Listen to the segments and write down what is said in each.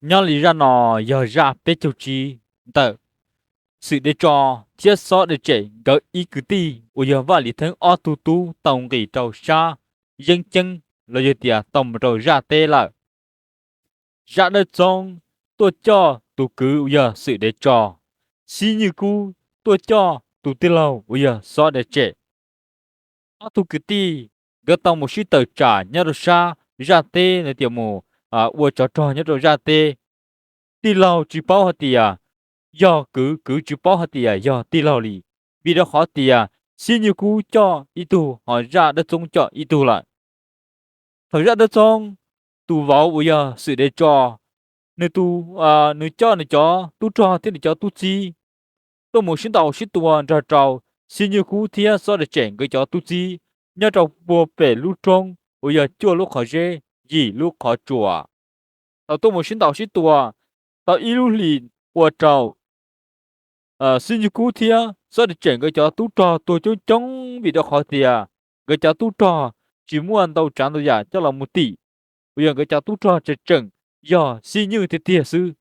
Nyob li zaj no yog zaj peb caug tsib ntawm Xwm Dej Tso thiab Xob Dej Tsem nkawd ib kwv tij uas yog Vaj Lis Theeb ob tug tub tau nqis rau sab yeeb ceeb los yog tias tau mus rau zaj teb lawm. Zaj Dawb Txoob tuaj coj tus kwv uas yog Xwm Dej Tso, Xib Nywj Kub tuaj coj tus tij laug uas yog Xob Dej Tsem. Ob tug kwv tij nkawd tau mus sib tawm tsam nyob rau sab zaj teb, lawv tias mus ua tsov rog nyob rau zaj teb. Tij laug tsis paub hais tias yog kwv, kwv tsis paub hais tias yog tij laug li, vim rau qhov tias Xib Nywj Kub coj ib tug ho Zaj Dawb Txoob coj ib tug lawm. Thaum Zaj Dawb Txoob tus vauv uas yog Xwm Dej Tso, nws tus, nws coj nws cov tub rog thiab nws cov tub txib tuaj mus sib ntaus sib tua nrog rau Xib Nywj Kub thiab Xob Dej Tsem nkawd cov tub txib nyob rau puag pem lub roob uas yog cuaj lub qhov zeb yim lub qhov tsua. Thaum tuaj mus sib ntaus sib tua tau ib lub hlis ua rau Xib Nywj Kub thiab Xob Dej Tsem nkawd cov tub rog tuag coob coob vim rau qhov tias nkawd cov tub rog tsis muaj ntau tsav ntau yam coj los mus tim, uas yog nkawd cov tub rog tseem tseem yog Xib Nywj tiag tiag xwb.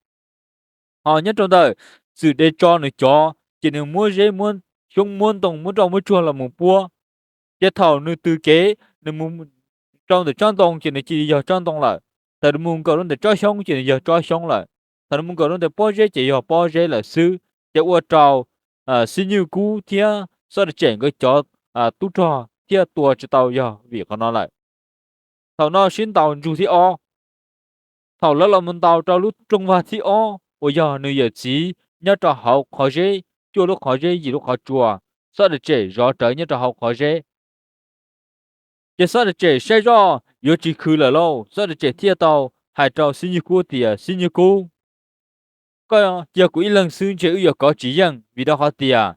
Ho nyob rau ntawm Xwm Dej Tso nws cov ces nws muab zeb muab xyoob muab ntoo muab nroj muab tsuag los mus puab. Ces thaum nws tws kev nws mus rau ntawm tsob ntoo ces nws cia li yog tsob ntoo lawm, thaum nws mus nkaum rau ntawm tsob xyoob ces nws yog tsob xyoob lawm, thaum nws mus nkaum rau ntawm pob zeb ces yog pob zeb lawm xwb. Ces ua rau Xib Nywj Kub thiab Xob Dej Tsem nkawd cov tub rog thiaj tua tsis tau yog vim qhov no lawm. Thaum no sib ntaus ntsug thib ob. Thaum lawv los mus ntaus rau lub rooj vag thib ob uas yog nws yawm txiv nyob rau hauv qhov zeb, cuaj lub qhov zeb yim lub qhov tsua, Xob Dej Tsem zov rawv nyob rau hauv qhov zeb. Ces Xob Dej Tsem saib zoj yuav tsis khwv lawm lauj, Xob Dej Tsem thiaj tau hais rau Xib Nywj Kub tias, Xib Nywj Kub, koj cia kuv ib leeg xwb ntshe wb yuav kov tsis yeej, vim rau qhov tias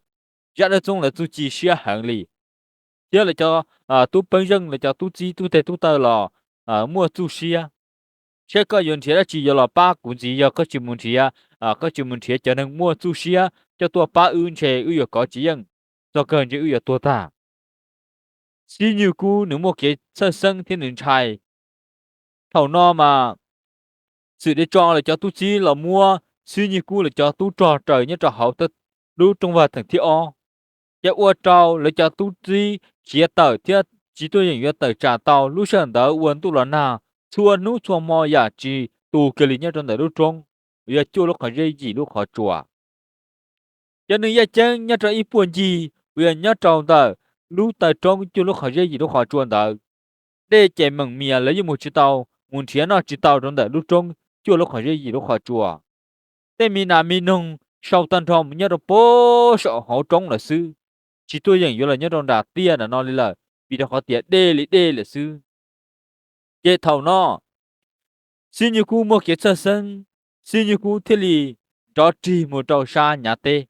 Zaj Dawb Txoob lawv txuj ci siab heev li, thiab lawv cov tub peeb zeej, lawv cov tub txib tub teg tub taw los muaj txuj siab. Saib koj yuav nrhiav dab tsi yuav los pab kuv ntxiv, yog koj tsis mus nrhiav, koj tsis mus nrhiav cov neeg muaj txuj siab coj tuaj pab wb ntshe wb yuav kov tsis yeej, txog kawg ntshe wb yuav tuag tag. Xib Nywj Kub nws muaj kev txhawj xeeb thiab nws ntshai. Thaum no mas Xwm Dej Tso lawv cov tub txib los muab Xib Nywj Kub lawv cov tub rog raws nyob rau hauv lub rooj vag theem thib ob, ces ua rau lawv cov tub txib khiav tawm thiab tsis tuaj yeem yuav tawm tsam tau. Lub sij hawm ntawd ua ntuj los nag, txhua hnub txhua hmo yam tsis tu kiag li nyob rau ntawm lub roob uas yog cuaj lub qhov zeb yim lub qhov tsua. Cov neeg yaj ceeb nyob rau ib puag ncig uas yog nyob rau ntawm lub taw roob cuaj lub qhov zeb yim lub qhov tsua ntawd, dej ces meem mias, lawv yeej mus tsis tau, mus nrhiav noj tsis tau rau ntawm lub roob cuaj lub qhov zeb yim lub qhov tsua. Tej me nas me noog sau tag nrho mus nyob rau puag saum hauv roob lawm xwb, tsis tuaj yeem yuav los nyob rau nram tiaj nram no li lawm, vim rau qhov tias dej li dej lawm xwb. Ces thaum no Xib Nywj Kub muaj kev txhawj xeeb, Xib Nywj Kub thiaj li rov rig mus rau sab Nyav teb,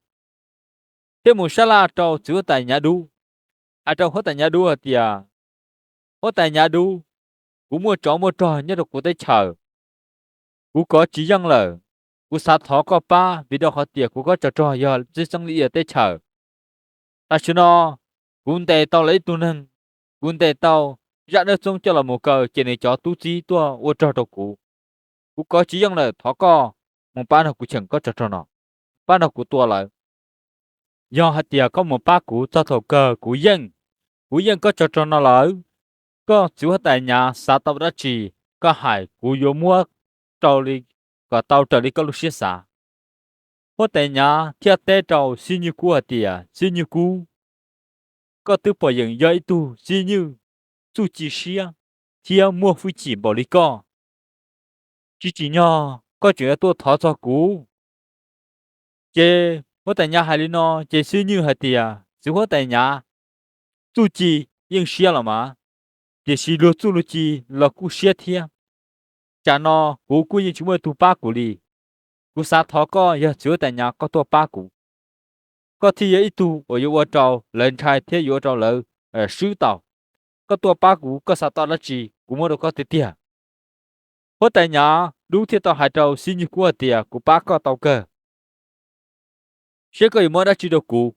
thiab mus sab laj rau txiv huab tais Nyav Dub, hais rau huab tais Nyav Dub hais tias, Huab tais Nyav Dub, kuv muaj tsov muaj rog nyob rau kuv teb chaws, kuv kov tsis yeej lawm. Kuv xav thov koj pab vim rau qhov tias kuv kob tsov rog yog txeeb li ia teb chaws. Tam sim no kuv ntes tau lawv ib tug neeg, kuv ntes tau Zaj Dawb Txoob coj los mus kaw ces nws cov tub txib tuaj ua rog rau kuv. Kuv kov tsis yeej lawm, thov koj mus pab nrog kuv cheem kob tsov rog no, pab nrog kuv tua lawv. Yog hais tias koj mus pab kuv txog thaum kawg kuv yeej, kuv yeej kob tsov rog no lawm, koj txiv huab tais Nyav xav tau dab tsi, koj hais kuv yuav muab rau li, kom tau raws li koj lub siab xav. Huab tais Nyav thiaj teb rau Xib Nywj Kub hais tias, Xib Nywj Kub, koj twb pom yeem yog ib tug Xib Nywj txuj ci siab thiab muaj hwj chim npaum li koj, tsis tsim nyog koj tseem yuav tuaj thov txog kuv. Ces huab tais Nyav hais li no ces Xib Nywj hais tias, Txiv huab tais Nyav, txuj ci yeej siab los mas, tiam sis luag txuj luag ci los kuj siab thiab. Tsam no kuv kuj yeej tsis muaj tus pab kuv li. Kuv xav thov koj, yog txiv huab tais Nyav koj tuaj pab kuv, koj thiaj yog ib tug uas yuav ua rau lawv ntshai thiab yuav ua rau lawv swb tau. Koj tuaj pab kuv, koj xav tau dab tsi kuv muab rau koj tiag tiag. Huab tais Nyav Dub thiaj tau hais rau Xib Nywj Kub hais tias, Kuv pab koj tau kawg, seb koj yuav muab dab tsi rau kuv.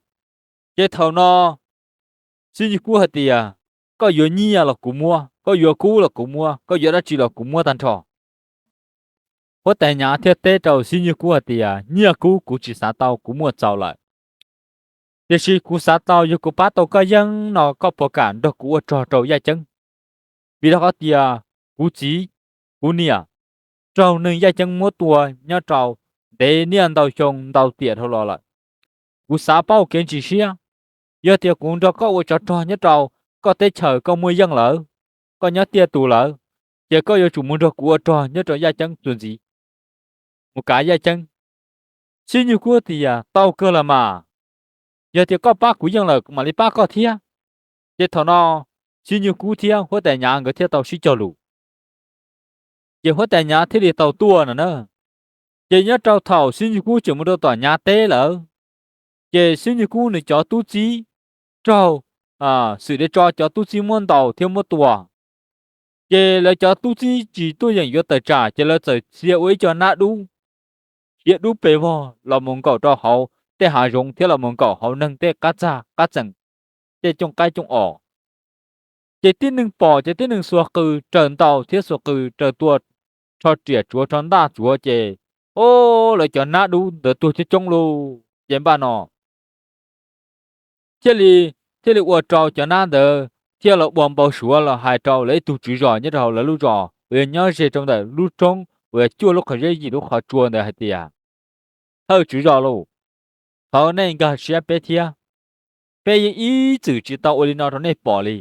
Ces thaum no Xib Nywj Kub hais tias, Koj yuav nyiaj los kuv muab, koj yuav kub los kuv muab, koj yuav dab tsi los kuv muab tag nrho. Huab tais Nyav thiaj teb rau Xib Nywj Kub hais tias, Nyiaj Kub, kuv tsis xav tau, kuv muaj txaus lawm. Tiam sis kuv xav tau, yog kuv pab tau koj yeeb no koj puas kam nrog kuv ua rog rau Yaj Ceeb? Vim rau qhov tias kuv txiv, kuv niam, raug neeg Yaj Ceeb muab tua nyob rau ntev niaj ntau xyoo ntau tiam dhau los lawm. Kuv xav paub kev ntsis siab. Yog tias kuv nrog koj ua tsov rog nyob rau koj teb chaws koj muaj yeej lawm, koj nyob tiaj tus lawm, ces koj yuav tsum mus nrog kuv ua rog nyob rau Yaj Ceeb txuas ntxiv, mus kav Yaj Ceeb. Xib Nywj Kub tias, Tau kawg los mas, yog tias koj pab kuv yeej lawm kuv mam li pab koj thiab. Ces thaum no Xib Nywj Kub thiab huab tais Nyav nkawd thiaj tau sib cog lus, ces huab tais Nyav thiaj li tau tuaj no na. Ces nyob rau thaum Xib Nywj Kub tseem mus rau tom Nyav teb lawm, ces Xib Nywj Kub nws cov tub txib raug Xwm Dej Tso cov tub txib muab ntaus thiab muab tua. Ces lawv cov tub txib tsis tuaj yeem yuav tawm tsam, ces lawv txawm txia ua ib co nab dub, khiav dub pes vog los mus nkaum rau hauv tej hav zoov thiab los mus nkaum hauv neeg tej qab txag qab txeem, tej cooj qaib cooj os. Ces tib neeg pom ces tib neeg xuas qws raws ntaus thiab xuas qws raws tua, rho riam tsuav rho ntaj tsuav ces, o, lawv cov nab dub ntawd tuag coob coob lauj. Ces npaj no thiaj li, thiaj li ua rau cov nab ntawd thiaj los ua npau suav los hais rau lawv ib tug tswv zos nyob rau hauv lawv lub zos uas yog nyob ze rau ntawm lub roob uas yog cuaj lub qhov zeb yim lub qhov tsua ntawd hais tias, Thawj tswv zos lauj, thov nej nkag siab peb thiab. Peb yeej ib txwm tsis tau ua li no rau nej pom li,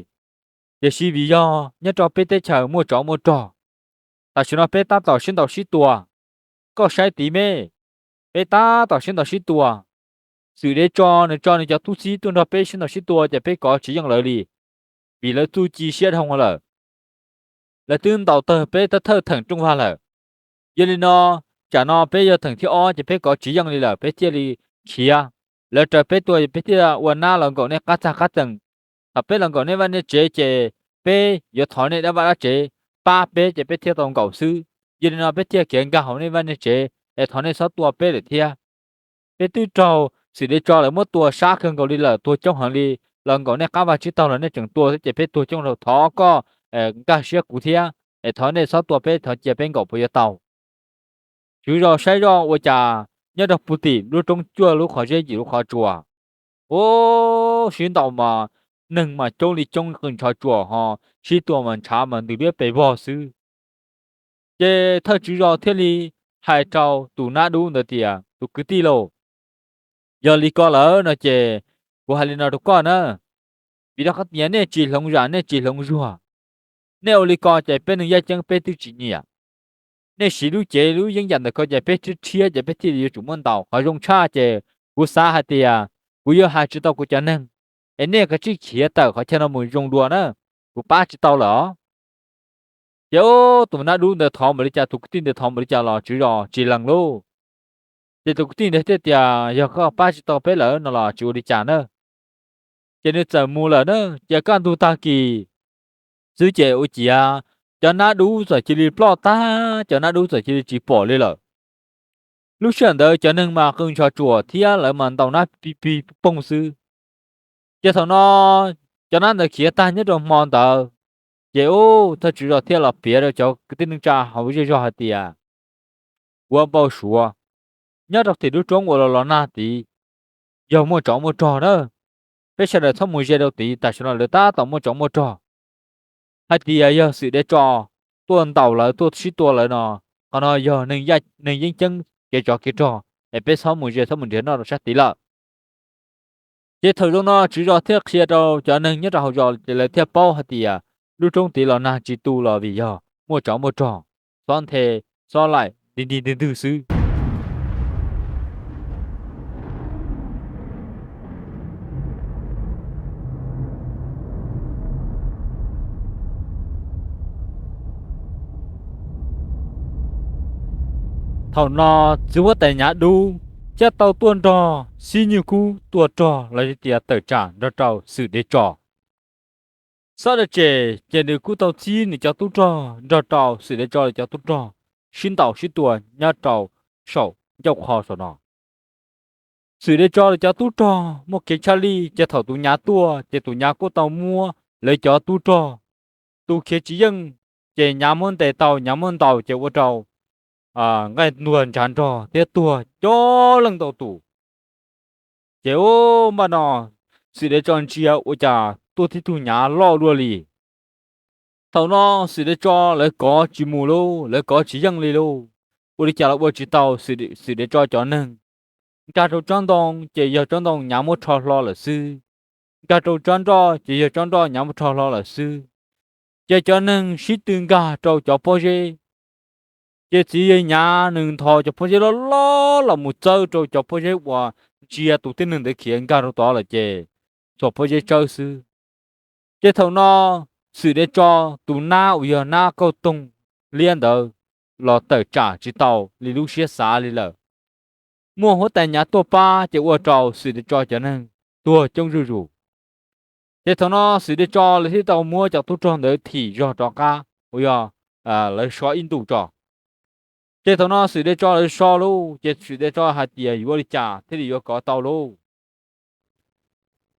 tiam sis vim yog nyob rau peb teb chaws muaj tsov muaj rog, tam sim no peb tab tom sib ntaus sib tua. Koj saib tid me, peb tab tom sib ntaus sib tua. Xwm Dej Tso nws tso nws cov tub txib tuaj nrog peb sib ntaus sib tua ces peb kov tsis yeej lawv li, vim lawv txuj ci siab dhau lawm. Lawv twb ntaus tawg peb thawj thawj theem rooj vag lawm. Yog li no, tsam no peb yog theem thib ob ces peb kov tsis yeej li lawm, peb thiaj li khiav. Lawv raws peb tuaj, peb thiaj ua nab los nkaum nej qab txag qab txeem. Thaum peb los nkaum nej vaj nej tsev ces peb yuav thov nej dab vaj dab tsev pab peb ces peb thiaj tau nkaum xwb. Yog li no peb thiaj khiav nkag hauv nej vaj nej tsev es thov nej txhob tua peb lawm thiab. Peb twb raug Xwm Dej Tso lawv muab tua sab kawg nkaus li lawm, tuag coob heev li, los nkaum nej qab vaj tsib taug los nej tseem tua thiab ces peb tuag coob dhau, thov koj nkag siab kuv thiab es thov nej txhob tua peb, thov cia peb nkaum puas yuav tau. Tswv zos saib zoj ua cas nyob rau puag tim lub roob cuaj lub qhov zeb yim lub qhov tsua, u, sib ntaus mas neeg mas coob li coob qw ntshav tsuas ho sib tua mas ntshav mas ntws liab pes vog xwb. Ces thawj tswv zos thiaj li hais rau tus nab dub ntawd tias, Tus kwv tij lauj, yog li ko lawm no ces kuv hais li no rau koj na, vim rau qhov tias nej tsis hloov zam nej tsis hloov zuag, nej ua li ko ces peb neeg yaj ceeb peb twb tsis nyiam. Nej siv lub cev lub yeeb yam ntawm ko ces peb rhiab rhiab ces peb thiaj li yuav tsum muab ntaus. Qhov zoo tshaj ces kuv xav hais tias kuv yuav hais tsis tau kuv cov neeg, es nej kav tsij khiav tawm qhov chaw no mus zoo dua na, kuv pab tsis tau lawm os. Ces tus nab dub ntawd thov npaum li cas, tus kwv tij ntawd thov npaum li cas los tswv zos tsis lees lauj. Ces tus kwv tij ntawd thiaj tias, Yog koj pab tsis tau peb lawm no los tsis ua li cas na. Ces nws txawm mus lawm na. Ces kaj ntug tag kis xwb ces ua ciav cov nab dub txawm cia li ploj tag, cov nab dub txawm cia li tsis pom li lawm. Lub sij hawm ntawd cov neeg mas qw ntshav tsuas thiab lawv mas ntaus nab pig pig poog xwb. Ces thaum no cov nab ntawd khiav tag nyob rau hmo ntawd, ces ub, thawj tswv zos thiaj los piav rau cov kwv tij neej tsa hauv zej zog hais tias, Ua npau suav, nyob rau tim lub roob uas los los nag tid, yog muaj tsov muaj rog na. Peb sawv daws txhob mus ze rau tid, tam sim no lawv tab tom muaj tsov muaj rog. Hais tias yog Xwm Dej Tso tuaj ntaus lawv tuaj sib tua lawv no, qhov no yog neeg yeeb ceeb kev tsov kev rog, es peb txhob mus ze txhob mus nrhiav noj rau sab tid lawm. Ces thaum zoo no tswv zos thiaj qhia rau cov neeg nyob rau hauv zos ces lawv thiaj paub hais tias lub roob tid los nag tsis tu los vim yog muaj tsov muaj rog, xob nthe, xob laim nti nti ntwg ntwg xwb. Thaum no txiv huab tais Nyav Dub thiaj tau tuaj nrog Xib Nywj Kub tua rog los yog tias tawm tsam nrog rau Xwm Dej Tso. Xob dab tsem ces nws kuj tau txib nws cov tub rog nrog rau Xwm Dej Tso lawv cov tub rog sib ntaus sib tua nyob rau saum ncauj qho saum no. Xwm Dej Tso lawv cov tub rog muaj kev tshaj lij ces thaum tus Nyav tuaj ces tus Nyav kuj tau muab lawv cov tub rog, tus khiav tsis yeej, ces Nyav muab ntes tau, Nyav muab ntaus ces ua rau nqaij ntuag ntshav nrog thiab tuag coob leej ntau tus. Ces ub, npaj no Xwm Dej Tso ntsia ua cas tuaj tib tug nyav loj dua li. Thaum no Xwm Dej Tso lawv kov tsis mus lauj, lawv kov tsis yeej li lauj. Ua li cas los ua tsis tau, Xwm Dej Tso cov neeg nkag rau tsob ntoo ces yog tsob ntoo nyav muab rho hlo lawm xwb, nkag rau tsob nroj ces yog tsob nroj nyav muab rho hlo lawm xwb. Ces cov neeg sib tw nkag rau cov pob zeb, ces txiv yawg nyav nws ntho cov pob zeb loj loj los mus txawb rau cov pob zeb uas ntsia tus tib neeg ntawd khiav nkag rau tod lawm ces txhua pob zeb tsawb xwb. Ces thaum no Xwm Dej Tso tus nab uas yog nab kauj toog liab ntawd los tawm tsam tsis tau li lub siab xav li lawm. Muaj huab tais nyav tuaj pab ces ua rau Xwm Dej Tso cov neeg tuag coob zuj zus. Ces thaum no Xwm Dej Tso lawv thiaj tau muab cov tub rog ntawd thim zog rov qab uas yog lawv so ib ntus tso. Ces thaum no Xwm Dej Tso lawv so lauj, ces Xwm Dej Tso hais tias yuav ua li cas thiaj li yuav kov tau lauj.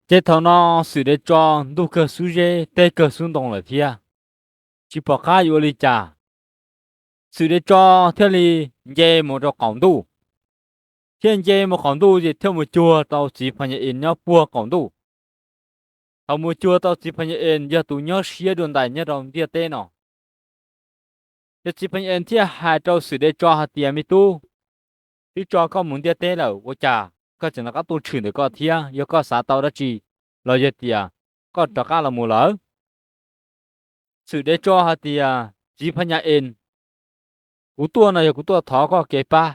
Ces thaum no Xwm Dej Tso ntuj kawg xub zeb teb kawg xub ntoo lawm thiab, tsis pom qab yuav ua li cas. Xwm Dej Tso thiaj li nce mus rau qaum ntuj, thiaj nce mus qaum ntuj ces thiaj mus cuag tau txiv Phas Nyas Es nyob puag qaum ntuj. Thaum mus cuag tau txiv Phas Nyas Es yog tus nyob siab dua ntais nyob rau ntiaj teb no, ces txiv Phas Nyas Es thiaj hais rau Xwm Dej Tso hais tias, me tub, twb tso koj mus ntiaj teb lawm ua cas koj tseem rov qab tuaj tshwm ntawm koj thiab? Yog koj xav tau dab tsi los yog tias koj rov qab los mus lawm? Xwm Dej Tso hais tias, txiv Phas Nyas Es, kuv tuaj no yog kuv tuaj thov koj kev pab.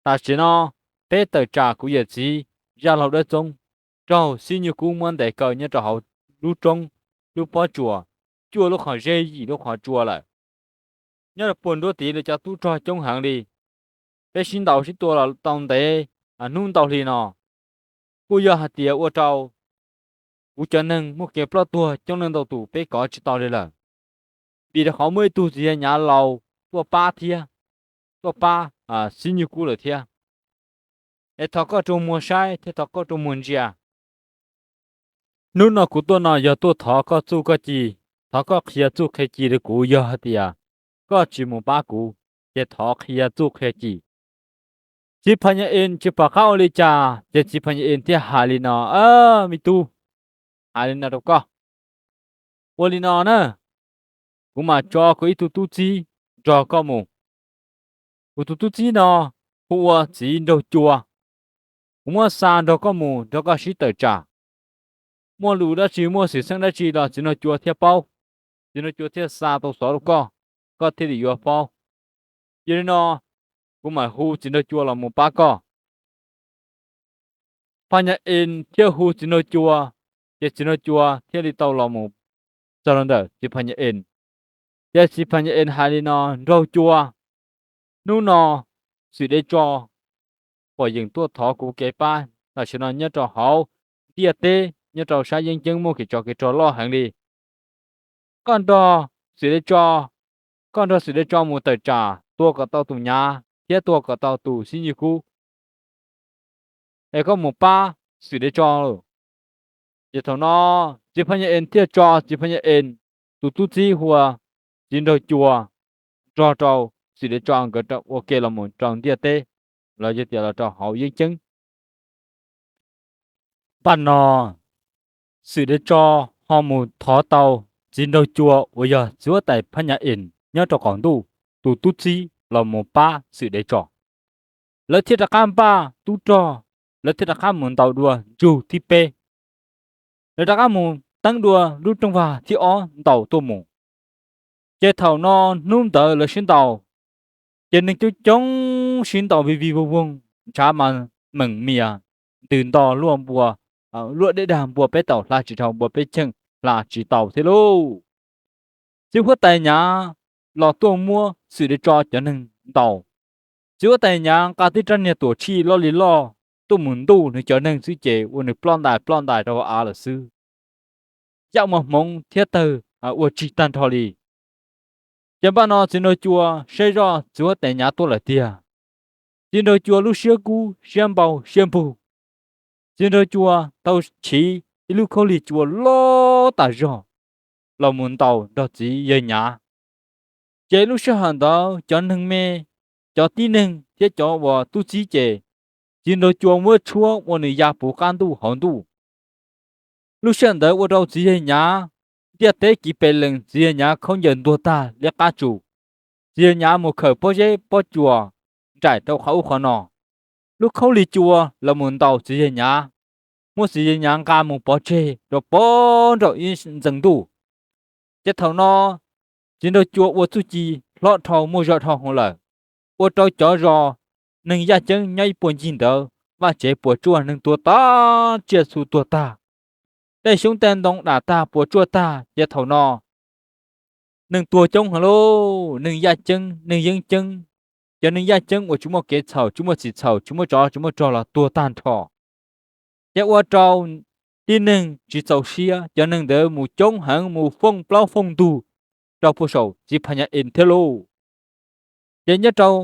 Tam sim no peb tawm tsam kuv yawm txiv Zaj Laug Dawb Txoob raug Xib Nywj Kub muab ntes kaw nyob rau hauv lub roob, lub pob tsuas, cuaj lub qhov zeb yim lub qhov tsua lawm. Nyob rau puag nruab tid lawv cov tub rog coob heev li. Peb sib ntaus sib tua los tau ntev hnub ntau hli no, kuj yog hais tias ua rau kuv cov neeg muaj kev ploj tuag coob leej ntau tus peb kov tsis tau li lawm, vim rau qhov muaj ib tug txiv yawg nyav laus tuaj pab thiab, tuaj pab Xib Nywj Kub lawm thiab. Es thov koj rua muag saib thiab thov koj rua muag ntsia. Hnub no kuv tuaj no yog tuaj thov koj txuj koj ci, thov koj qhia txuj qhia ci rau kuv, yog hais tias koj tsis mus pab kuv, ces thov qhia txuj qhia ci. Txiv Phas Nyas Es tsis pom qab ua li cas ces txiv Phas Nyas Es thiaj hais li no, me tub, hais li no rau koj, ua li no na, kuv mam tso kuv ib tug tub txib nrog koj mus. Kuv tus tub txib no hu ua Txiv Nraug Cua. Kuv muab xa nrog koj mus nrog koj sib tawm tsam. Muaj lus dab tsi muaj xwm txheej dab tsi los Txiv Nraug Cua thiaj paub, Txiv Nraug Cua thiaj xa tau xov rau koj, koj thiaj li yuav paub. Yog li no, kuv mam hu Txiv Nraug Cua los mus pab koj. Phas Nyas Es thiaj hu Txiv Nraug Cua, ces Txiv Nraug Cua thiaj li tau los mus txog rau ntawm txiv Phas Nyas Es. Ces txiv Phas Nyas Es hais li no, Nraug Cua, hnub no Xwm Dej Tso pom yeem tuaj thov kuv kev pab tam sim no nyob rau hauv ntiaj teb, nyob rau sab yeeb ceeb muaj kev tsov kev rog loj heev li. Koj nrog Xwm Dej Tso, koj nrog Xwm Dej Tso mus tawm tsam tua kom tau tus nyav thiab tua kom tau tus Xib Nywj Kub, es koj mus pab Xwm Dej Tso lawm. Ces thaum no txiv Phas Nyas Es thiaj tso txiv Phas Nyas Es tus tub txib hu ua Txiv Nraug Cua nrog rau Xwm Dej Tso nkawd ua ke los mus rau ntiaj teb, los yog tias los rau hauv yeeb ceeb. Npaj no Xwm Dej Tso ho mus thov tau Txiv Nraug Cua uas yog txiv huab tais Phas Nyas Es nyob rau qaum ntuj tus tub txib los mus pab Xwm Dej Tso. Lawv thiaj rov qab npaj tub rog, lawv thiaj rov qab mus ntaus dua ntsug thib peb. Lawv rov qab mus teeb dua lub rooj vag thib ob ntaus tuaj mus. Ces thaum no hnub ntawd lawv sib ntaus, ces neeg coob coob sib ntaus vij vij voog voog, ntshav mas meem mias, ntws nto luaj npua, luaj dej dag npua peb taum hla tsis dhau, npua peb cheej hla tsis tau thiab lauj. Txiv huab tais Nyav los tuaj muab Xwm Dej Tso cov neeg ntaus. Txiv huab tais Nyav nqa tib rab niag tuam tshij loj li loj tuaj mus ntuj nws cov neeg xwb ces ua nws ploj ntais ploj ntais rau hauv av lawm xwb. Yaj mos hmoov thiab tawg ua tsis tag nrho li. Ces npaj no Txiv Nraug Cua saib zoj Txiv huab tais Nyav tuaj lawm tiag. Txiv Nraug Cua lub siab kub siab npau siab npug. Txiv Nraug Cua tau chiv ib lub khaub lig cua loj tas zog los mus ntaus nrog txiv yawg Nyav. Ces lub sij hawm ntawd cov neeg me cov tib neeg thiab cov uas tub txib ces txiv nraug cua muab tshuab ua nws ya puv qab ntuj hauv ntuj. Lub sij hawm ntawd ua rau txiv yawg nyav ntiaj teb kiv pes lees, txiv yawg nyav khaub ncaws ntuag tag liab qab tsuas. Txiv yawg nyav mus khawm pob zeb pob tsuas nraim rau qhov ub qhov no. Lub khaub lig cua los mus ntaus txiv yawg nyav, muab txiv yawg nyav nqa mus pov tseg rau pem nraum ib ntxees ntuj. Ces thaum no txiv nraug cua ua txuj ci hlob dhau muaj zog dhau hwv lawm, ua rau cov zos neeg yaj ceeb nyob ib puag ncig ntawd vaj tsev puas tsuaj, neeg tuag tag, tsiaj txhu tuag tag, tej xyoob tej ntoo dam tag puas tsuaj tag. Ces thaum no neeg tuag coob heev lauj, neeg yaj ceeb neeg yeeb ceeb, cov neeg yaj ceeb uas tsis muaj kev txhaum tsis muaj txim txhaum tsis muaj tsov tsis muaj rog los tuag tag nrho. Ces ua rau tib neeg tsis txaus siab, cov neeg ntawd mus coob heev mus fooj plaub fooj ntug rau puag saum txiv Phas Nyas Es thiab lauj. Ces nyob rau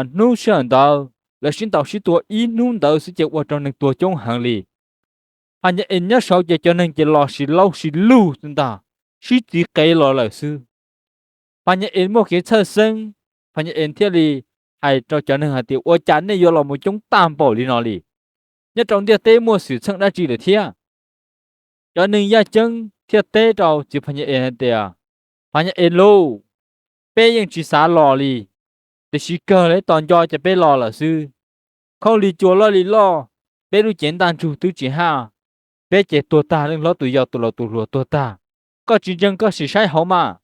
hnub sij hawm ntawd lawv sib ntaus sib tua ib hnub ntawd xwb ces ua rau neeg tuag coob heev li. Phas Nyas Es nyob saud ces cov neeg ces los sib laub sib lug xwb ntag, sib txiv qev los lawm xwb. Phas Nyas Es muaj kev txhawj xeeb, Phas Nyas Es thiaj li hais rau cov neeg hais tias, ua cas nej yuav los mus coob tag npaum li no li? Nyob rau ntiaj teb muaj xwm txheej dab tsi lawm thiab? Cov neeg yaj ceeb thiaj teb rau txiv Phas Nyas Es hais tias, Phas Nyas Es lauj, peb yeej tsis xav los li, tiam sis kawg li tos nco ces peb los lawm xwb. Khaub lig cua loj li loj, peb lub cev ntaj ntsug twb tsis haj, peb ces tuag tag, leej hlob tus yau tus laus tus hluas tuag tag, koj tsis ntseeg koj sim saib hauv mas.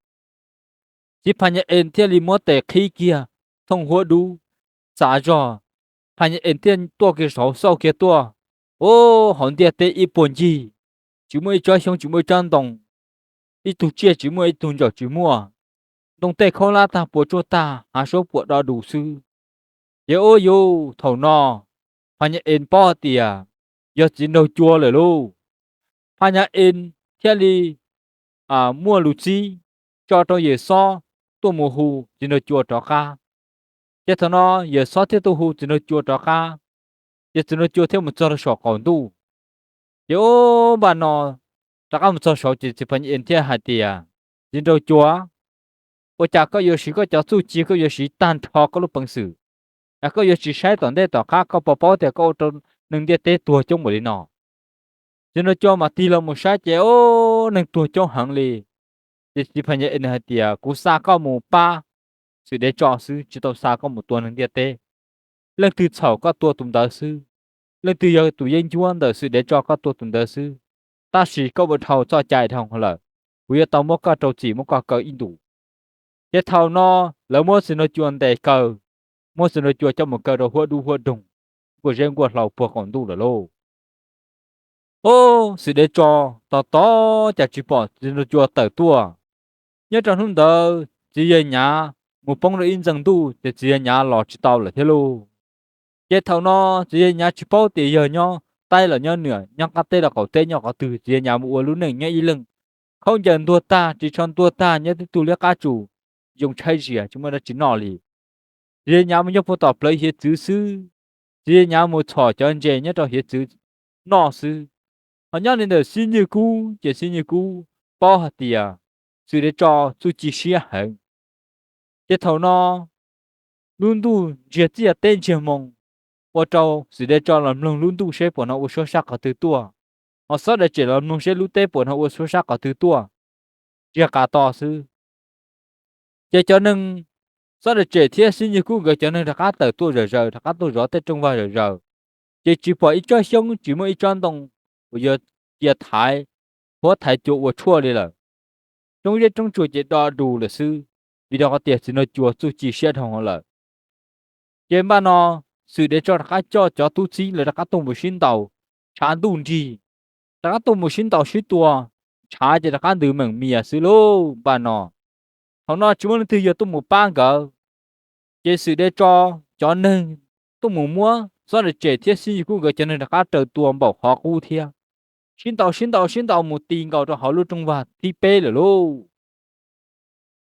Txiv Phas Nyas Es thiaj li muab tes qhib kiag thooj huab dub, xav zog, Phas Nyas Es thiaj tuaj kiag saud xauj kiag tuaj. Ub, hauv ntiaj teb ib puag ncig, tsis muaj ib tsob xyoob tsis muaj ib tsob ntoo, ib tug tsiaj tsis muaj ib tug ntsaum tsis muaj, ntoo tej khaub hlab tag puas tsuaj tag, hav suab puas do dus xwb. Ces ub yuv, thaum no Phas Nyas Es paub hais tias yog txiv nraug cua lawm lauj. Phas Nyas Es thiaj li muaj lus txib tso rau yawm xob tuaj mus hu txiv nraug cua rov qab. Ces thaum no yawm xob thiaj tuaj hu txiv nraug cua rov qab, ces txiv nraug cua thiaj mus txog rau saum qaum ntuj. Ces ub, npaj no rov qab mus txog saud ces txiv Phas Nyas Es thiaj hais tias, txiv nraug cua, ua cas koj yuav siv koj cov txuj ci, koj yuav siv tag nrho koj lub peev xwm, koj yuav tsis saib tom ntej tom qab, koj puas paub tias koj ua rau neeg ntiaj teb tuag coob npaum li no? Txiv nraug cua mas tig los mus saib ces ub, neeg tuag coob heev li. Ces txiv Phas Nyas Es hais tias, kuv xa koj mus pab Xwm Dev Tso xwb, tsis tau xa koj mus tua neeg ntiaj teb. Leej twg txhaum koj tua tus ntawd xwb, leej twg yog tus yeeb ncuab ntawm Xwm Dev Tso koj tua tus ntawd xwb. Tab sis koj ua dhau txoj cai dhau lawm, kuv yuav tau muab koj rau txim muab koj kaw ib ntus. Ces thaum no lawv muab txiv nraug cua ntes kaw, muab txiv nraug cua coj mus kaw rau huab dub huab doog, nkuaj zeb nkuaj hlau puag qaum ntuj lawm lauj. Ub, Xwm Dev Tso tos tos cas tsis pom txiv nraug cua tawm tuaj. Nyob rau hnub ntawd txiv yawg Nyav mus poob rau ib ntxees ntuj ces txiv yawg Nyav los tsis tau lawm thiab lauj. Ces thaum no txiv yawg Nyav tsis paub tias yawg nyob taib los nyob nws, nyob qab teb los qaum teb, nyob qhov twg, txiv yawg Nyav mus ua lub neej nyob ib leeg, khaub ncaws ntuag tag, ris tsho ntuag tag, nyob tib tug liab qab tsuas, yoo tshaib zias tsis muaj dab tsi noj li. Txiv yawg Nyav mus nyob puag tom plawv hiav txwv xwb, txiv yawg Nyav mus txhom cov ntses nyob rau hiav txwv noj xwb. Ho nyob li ntawm Xib Nywj Kub ces Xib Nywj Kub paub hais tias Xwm Dev Tso txuj ci siab heev. Ces thaum no lub ntuj ntsiag txiaj teb ntsiag moo, ua rau Xwm Dev Tso los mloog lub ntuj seb puas no ua suab sab qhov twg tuaj, ho Xob Daim Tsem los mloog seb lub teb puas no ua suab sab qhov twg tuaj, ntsiag qas to xwb. Ces cov neeg Xob Daim Tsem thiab Xib Nywj Kub nkawd cov neeg rov qab tawm tuaj zom zaws, rov qab tuaj zov tej rooj vag zom zaws, ces tsis pom ib tsob xyoob, tsis muaj ib tsob ntoo uas yuav cia thaiv huab thaiv cua ua tshuaj li lawm. Roob zeb roob tsuas ces do dus lawm xwb, vim rau qhov tias txiv nraug cua txuj ci siab dhau lawm. Ces npaj no Xwm Dev Tso rov qab coj cov tub txib lawv rov qab tuaj mus sib ntaus, tshav ntuj nrig, rov qab tuaj mus sib ntaus sib tua, tshav ces rov qab ntws meem mias xwb lauj. Npaj no thaum no tsis muaj leej twg yuav tuaj mus pab nkawd. Ces Xwm Dev Tso cov neeg tuaj mus muab Xob Daim Tsem thiab Xib Nywj Kub nkawd cov neeg rov qab raws tua npaum qhov qub thiab, sib ntaus sib ntaus sib ntaus mus ti nkaus rau hauv lub rooj vag thib peb lawm lauj.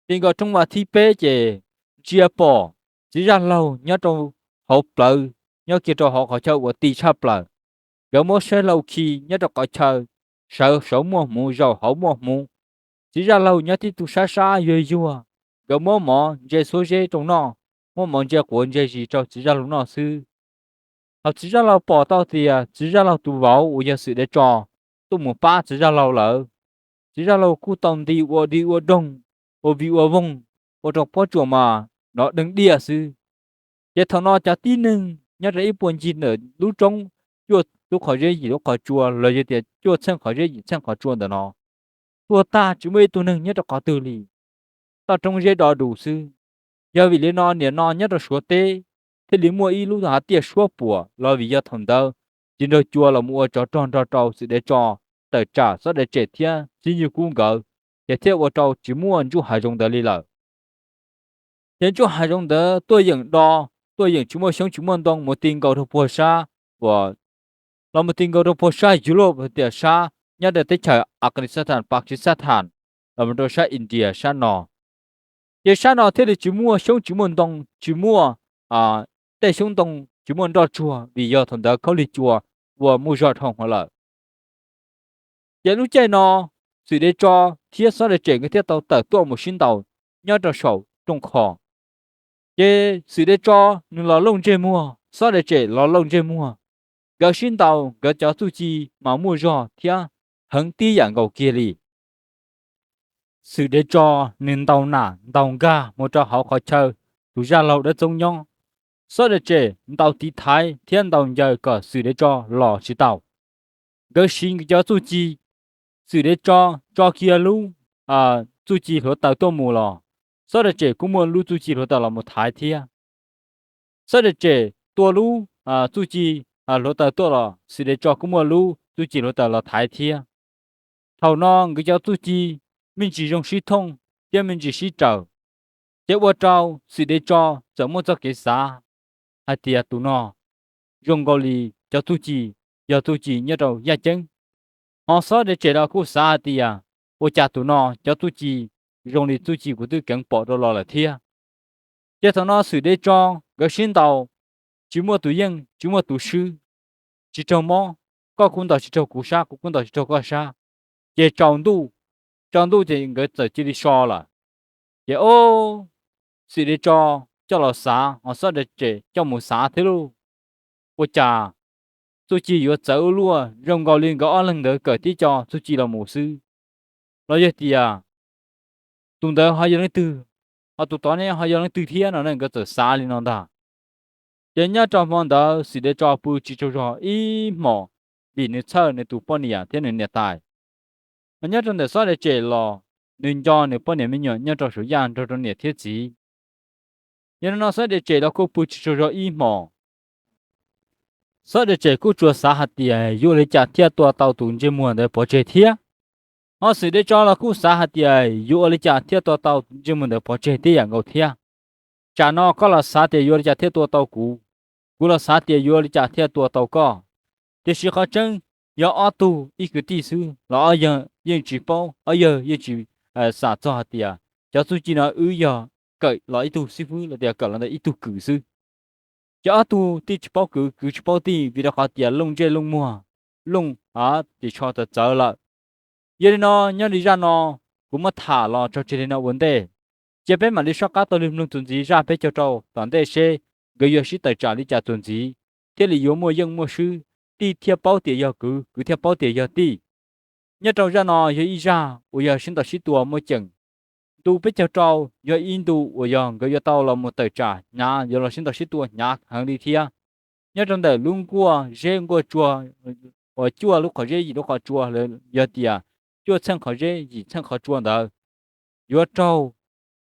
Ti nkaus rooj vag thib peb ces ntsia pom txiv zaj laug nyob rau hauv plawv, nyob kiag rau hauv qhov chaw uas ti tshaj plaws. Nkawd muab saib hlau khi nyob rau qhov chaw, sawv saum muaj hmuv, zaum hauv muaj hmuv. Txiv zaj laug nyob tib tug sab sab yuag yuag, nkawd muab mov ntse xuab zeb rau noj. muab mov ntse quav ntse zis rau txiv zaj laug noj xwb. Thaum txiv zaj laug pom tau tias txiv zaj laug tus vauv uas yog Xwm Dev Tso tuaj mus pab txiv zaj laug lawm, txiv zaj laug kuj tau nti ua di ua doog, ua vij ua voog, ua rau pob tsuas mas nrov deeg diaj xwb. Ces thaum no cov tib neeg nyob rau ib puag ncig ntawm lub roob cuaj lub qhov zeb yim lub qhov tsua los yog tias cuaj txheej qhov zeb yim txheej qhov tsua ntawm no tuag tag tsis muaj ib tug neeg nyob rau qhov twg li. Toj roob zeb do dus xwb. Yog vim li no nim no nyob rau Suav teb thiaj li muaj ib lub hav tiaj suab puam los vim yog thaum ntawd txiv nraug cua los mus ua tsov rog nrog rau Xwm Dev Tso, tawm tsam Xob Dav Tsem thiab Xib Nywj Kub nkawd, ces thiaj ua rau tsis muaj ntsuj hav zoov ntawd li lawm. Ces ntsuj hav zoov ntawd tuaj yeem do, tuaj yeem tsis muaj xyoob tsis muaj ntoo mus ti nkaus rau puag sab uas los mus ti nkaus rau puag sab Europe tias sab nyob rau teb chaws Afghanistan, Pakistan, los mus rau sab India sab no. Ces sab no thiaj li tsis muaj xyoob tsis muaj ntoo, tsis muaj tej xyoob ntoo, tsis muaj nroj tsuag vim yog thaum ntawd khaub lig cua ua muaj zog dhau hwv lawm. Ces lub caij no Xwm Dev Tso thiab Xob Dav Tsem nkawd thiaj tau tawm tuaj mus sib ntaus nyob rau saum rooj qho. Ces Xwm Dev Tso nws los looj ntsej muag, Xob Dav Tsem los looj ntsej muag, nkawd sib ntaus nkawd cov txuj ci mas muaj zog thiab heev tib yam nkaus kiag li. Xwm Dev Tso nws ntaus nam ntaus nkag mus rau hauv qhov chaw tus zaj laug dawb txoob nyob, Xob Dav Tsem ntaus tiv thaiv thiab ntaus ncaws kom Xwm Dev Tso los tsis tau. Nkawd siv nkawd cov txuj ci, Xwm Dev Tso tso kiag lub txuj ci hluav taws tuaj mus los, Xob Dav Tsem kuj muaj lub txuj ci hluav taws los mus thaiv thiab. Xob Dav Tsem tua lub txuj ci hluav taws tuaj los Xwm Dev Tso kuj muaj lub txuj ci hluav taws los thaiv thiab. Thaum no nkawd cov txuj ci me ntsis zoo sib thooj thiab me ntsis sib raws, ces ua rau Xwm Dev Tso txawm muaj txoj kev xav hais tias tus no zoo nkaus li cov txuj ci yog txuj ci nyob rau yaj ceeb. Ho Xob Dav Tsem los kuj xav hais tias ua cas tus no cov txuj ci zoo li txuj ci kuv twb keev pom rau los lawm thiab. Ces thaum no Xwm Dev Tso nkawd sib ntaus, tsis muaj tus yeej tsis muaj tus swb, tsis raug mob, koj kuj ntaus tsis raug kuv sab, kuv kuj ntaus tsis raug koj sab. Ces tsaus ntuj, tsaus ntuj ces nkawd txawm cia li so lawm. Ces ob, Xwm Dev Tso coj los xav, ho Xob Dav Tsem coj mus xav thiab lauj. Ua cas txuj ci yuav txawv ua luaj, zoo nkaus li nkawd ob leeg ntawd kawm tib co txuj ci los mus xwb. Los yog tias tus ntawd ho yog leej twg, ho tus tod ne ho yog leej twg thiab no ne, nkawd txawm xav li no ntag. Ces nyob rau hmo ntawd Xwm Dev Tso pw tsis tsaug zog ib hmos, vim nws txhawj nws tus poj niam thiab nws niam tais. Mas nyob rau ntawm Xob Dav Tsem los nws nco nws poj niam me nyuam nyob rau saum yaj nrog rau niam thiab txiv. Yog li no Xob Dav Tsem los kuj pw tsis tsaug zog ib hmos. Xob Dav Tsem kuj tsuas xav hais tias yuav ua li cas thiaj tua tau tus ntsej muag ntawd pov tseg thiab. Ho Xwm Dev Tso los kuj xav hais tias yuav ua li cas thiaj tua tau ntsej muag ntawd pov tseg tib yam nkaus thiab. Tsam no koj los xav tias yuav ua li cas thiaj tua tau kuv, kuv los xav tias yuav ua li cas thiaj tua tau koj. Tiam sis qhov tseeb, yog ob tug ib kwv tij xwb los ob yawg yeej tsis paub, ob yawg yeej tsis xam txog hais tias cov txuj ci no wb yog kawm los ib tug xib fwb los tias kawm los ntawm ib tug kwv xwb. Ces ob tug tij tsis paub kwv, kwv tsis paub tij, vim rau qhov tias looj ntsej looj muag, looj ris tsho txawv txawv lawm. Yog li no, nyob li zaj no kuv muab tham los tso tseg li no ua ntej. Cia peb mam li soj qab taug lw mloog txuas ntxiv zaj peb caug rau tom ntej seb nkawd yuav sib tawm tsam li cas txuas ntxiv, thiaj li yuav muaj yeej muaj swb, tij thiaj paub tias yog kwv, kwv thiaj paub tias yog tij. Nyob rau zaj no yog ib zaj uas yog sib ntaus sib tua muaj ceem. Ntu peb caug rau yog ib ntu uas yog nkawd yuav tau los mus tawm tsam hnyav, yuav los sib ntaus sib tua hnyav heev li thiab. Nyob rau ntawm lub nkuaj zeb nkuaj tsua uas cuaj lub qhov zeb yim lub qhov tsua, yog tias cuaj txheej qhov zeb yim txheej qhov tsua ntawd, yuav raug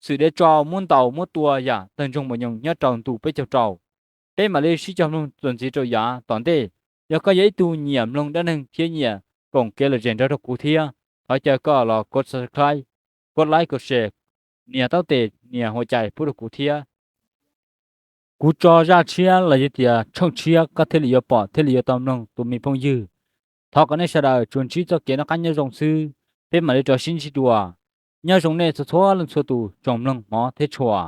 Xwm Dev Tso muab ntaus muab tua yam tawg ntsoog mos nyoos nyob rau ntu peb caug rau. Peb mam li sib cog mloog txuas ntxiv rau yav tom ntej. Yog koj yog ib tug nyiam mloog dab neeg thiab nyiam koom kev lom zem nrog rau kuv thiab, thov caw koj los kov subscribe, kov like, kov share, nias taub tes nias hua cai pub rau kuv thiab. Kuv tso zaj tshiab los yog tias tshooj tshiab koj thiaj li yuav pom thiaj li yuav tau mloog tus me phooj ywg. Thov kom nej sawv daws tsuas ntsib txoj kev noj qab nyob zoo xwb, peb mam li rov sib ntsib dua. Nyob zoo nej txhua txhua leej txhua tus tsoom mloog hmov thiab tshua.